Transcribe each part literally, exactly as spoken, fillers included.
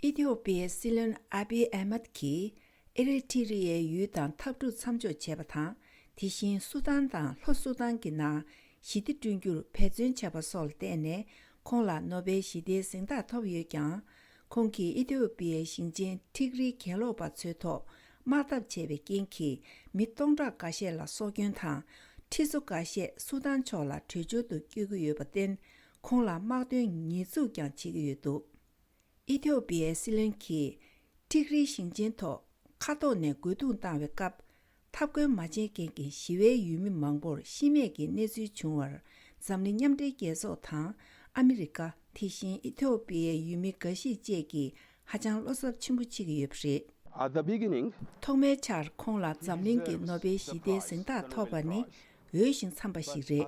ཨི་ཐི་ཡོ་པི་ཡའི་སྲིད་བློན་ཨ་བི་ཨ་མད་ཀྱིས་ཨེ་རི་ཐི་རི་ཡའི་ཡུལ་དང་འཐབ་འཁྲུག་མཚམས་འཇོག་བྱས་པ་དང་། དེ་བཞིན་སུ་དཱན་དང་ལྷོ་སུ་དཱན་གྱི་ནང་ཞི་བདེ་བསྐྲུན་རྒྱུར་འབད་བརྩོན་བྱས་པ་སོགས་ལ་བརྟེན་ནས། ཁོང་ལ་ནོ་བེལ་ཞི་བདེའི་གཟེངས་རྟགས་ཐོབ་ཡོད་ཀྱང་། ཁོང་གིས་ཨི་ཐི་ཡོ་པི་ཡའི་ཞིང་ཆེན་ཐིག་རིའི་གྱེན་ལོག་པ་ཚོའི་ཐོག་དམག་འཐབ་བྱས་པའི་རྐྱེན་གྱིས་མི་སྟོང་ཕྲག་འགའ་ཤས་ལ་སྲོག་སྐྱོན་དང་། ཁྲི་ཚོ་འགའ་ཤས་སུ་དཱན་ཕྱོགས་ལ་བྲོས་བྱོལ་དུ་བསྐྱོད་ཀྱི་ཡོད་པར་བརྟེན། ཁོང་ལ་དམག་དོན་ཉེས་འཛུགས་ཀྱང་བྱེད་ཀྱི་ཡོད་འདུག་ཨི་ཐི་ཡོ་པི་ཡའི་སྲིད་བློན་གྱིས་ཏིག་རིའི་ཞིང་ཆེན་ཐོག་མཁའ་ཐོག་ནས་རྒོལ་རྡུང་བཏང་བའི་སྐབས། འཐབ་རྒོལ་མ་བྱས་མཁན་གྱི་ཞི་བའི་ཡུལ་མི་མང་པོར་ཤི་རྨས་ཀྱི་གནས་ཚུལ་བྱུང་བར། འཛམ་གླིང་མཉམ་འབྲེལ་རྒྱལ་ཚོགས་དང་ཨ་མི་རི་ཀ། དེ་བཞིན་ཨི་ཐི་ཡོ་པི་ཡའི་ཡུལ་མི་འགའ་ཞིག་བཅས་ཀྱིས་ཧ་ཅང་བློ་འཚབ་ཆེན་པོ་བྱེད་ཀྱི་ཡོད་པ་རེད། At the beginning, ཐོག་མའི་ཆར་ཁོང་ལ་འཛམ་གླིང་གི་ནོ་བེལ་ཞི་བདེའི་གཟེངས་རྟགས་ཐོབ་པ་ནི་འོས་ཤིང་འཚམས་པ་ཞིག་རེད།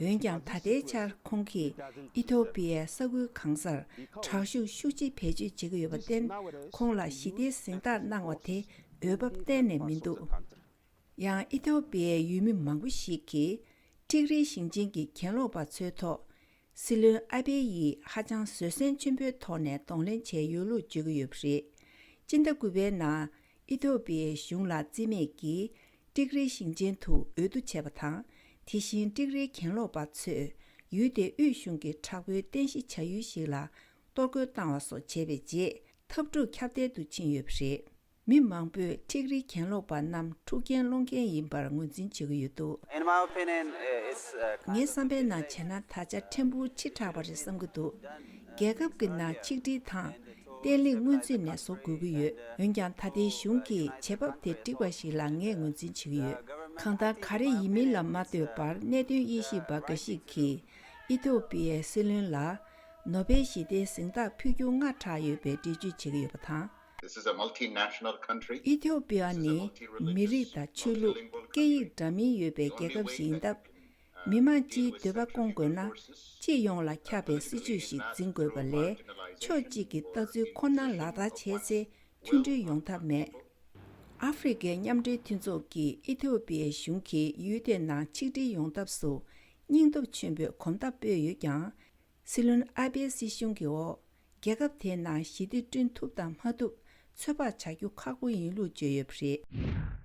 འོན་ཀྱང་ད་ལྟའི་ཆར་ཁོང་གིས་ཨི་ཐི་ཡོ་པི་ཡའི་ས་ཁུལ་གང་སར་དྲག་ཤུགས་ཤུགས་ཆེ་བེད་སྤྱོད་བྱེད་ཀྱི་ཡོད་པར་བརྟེན། ཁོང་ལ་ཞི་བདེའི་གཟེངས་རྟགས་གནང་བ་དེ་འོས་བབ་གཏན་ནས་མི་འདུག་ཡང་ཨི་ཐི་ཡོ་པི་ཡའི་ཡུལ་མི་མང་པོ་ཞིག་གིས་ཏིག་རིའི་ཞིང་ཆེན་གྱི་གྱེན་ལོག་པ་ཚོའི་ཐོག་སྲིད་བློན་ཨ་བྷེ་ཡིས་ཧ་ཅང་བཟོད་བསྲན་ཆེན་པོའི་ཐོག་ནས་གདོང་ལེན་བྱས་ཡོད་ལུགས་བརྗོད་ཀྱི་ཡོད་པ་རེད། སྤྱི་ཟླ་དགུ་པའི་ནང་ཨི་ཐི་ཡོ་པི་ཡའི་གཞུང་ལ་རྩིས་མེད་ཀྱིས་ཏིག་རིའི་ཞིང་ཆེན་དུ་འོས་བསྡུ་བྱས་པ་དང་། དེ་བཞིན་ཏིག་རིའི་གྱེན་ལོག་པ་ཚོས་ཡུལ་དེའི་དབུས་གཞུང་གི་དྲག་པོའི་རྟེན་གཞི་བྱ་ཡུལ་ཞིག་ལ་གཏོར་རྒོལ་བཏང་བ་སོགས་བྱས་པའི་རྗེས། འཐབ་འཁྲུག་ཁྱབ་གདལ་དུ་ཕྱིན་ཡོད་པ་རེད། མི་མང་པོས་ཏིག་རིའི་གྱེན་ལོག་པ་རྣམས་འཁྲུག་རྐྱེན་སློང་མཁན་ཡིན་པར་ངོས་འཛིན་བྱེད་ཀྱི་ཡོད་འདུག In my opinion, it's, uh, kind ངའི་of བསམ་པའི་ནང་བྱས་ན། ད་ཆ་ཕྲན་བུ་ཕྱི་དྲགས་པ་རེད་བསམ་གྱི་འདུག་རྒྱལ་ཁབ་ཀྱི་ནང་ཆིག་སྒྲིལ་དང་བརྟན་ལྷིང་སྔོན་ཚུད་ནས་བཟོ་དགོས་ཀྱི་ཡོད། འོན་ཀྱང་ད་ལྟའི་གཞུང་གིས་བྱེད་བབ་དེ་འགྲིག་པ་ཞིག་ལ་ངས་ངོས་འཛིན་བྱེད་ཀྱི་ཡོད། གང་ལྟར་ག་རེ་ཡིན་མིན་ལ་མ་ལྟོས་པར། གནད་དོན་དབྱེ་ཞིབ་པ་འགའ་ཞིག་གིས་ཨི་ཐི་ཡོ་པི་ཡའི་སྲིད་བློན་ལ་ནོ་བེལ་ཞི་བདེའི་གཟེངས་རྟགས་ཕུལ་རྒྱུ་སྔ་དྲགས་ཡོད་པའི་འགྲེལ་བརྗོད་བྱེད་ཀྱི་ཡོད་པ་དང་། This is a multinational country. ཨི་ཐི་ཡོ་པི་ཡ་ནི་མི་རིགས་དང་ཆོས་ལུགས། སྐད་ཡིག་འདྲ་མིན་ཡོད་པའི་རྒྱལ་ཁབ་ཞིག་ཡིན་སྟབས། མི་མང་སྤྱིའི་འདོད་པ་སྐོང་དགོས་ན། སྤྱི་ཡོངས་ལ་ཁྱབ་པའི་སྲིད་ཇུས་ཤིག་འཛིན་དགོས་པ་ལས། ཕྱོགས་གཅིག་གི་ལྟ་ཚུལ་ཁོ་ན་ལག་བསྟར་བྱས་ཚེ་མཐུན་སྒྲིལ་ཡོང་ཐབས་མེད། ཨ་ཧྥེ་རི་ཁའི་མཉམ་འབྲེལ་མཐུན་ཚོགས་ཀྱིས་ཨི་ཐི་ཡོ་པི་ཡའི་གཞུང་གིས་ཡུལ་དེའི་ནང་ཆིག་སྒྲིལ་ཡོང་ཐབས་སུ་སྙིང་སྟོབས་ཆེན་པོས་གོམ་སྟབས་སྤོས་ཡོད་ཀྱང་། སྲིད་བློན་ཨ་བྷེའི་སྲིད་གཞུང་གི་འོག་རྒྱལ་ཁབ་དེའི་ནང་ཞི་བདེ་བསྐྲུན་ཐུབ་དང་མ་ཐུབ་ཚོད་དཔག་བྱ་རྒྱུ་ཁག་པོ་ཡིན་ལུགས་བརྗོད་ཡོད་པ་རེད།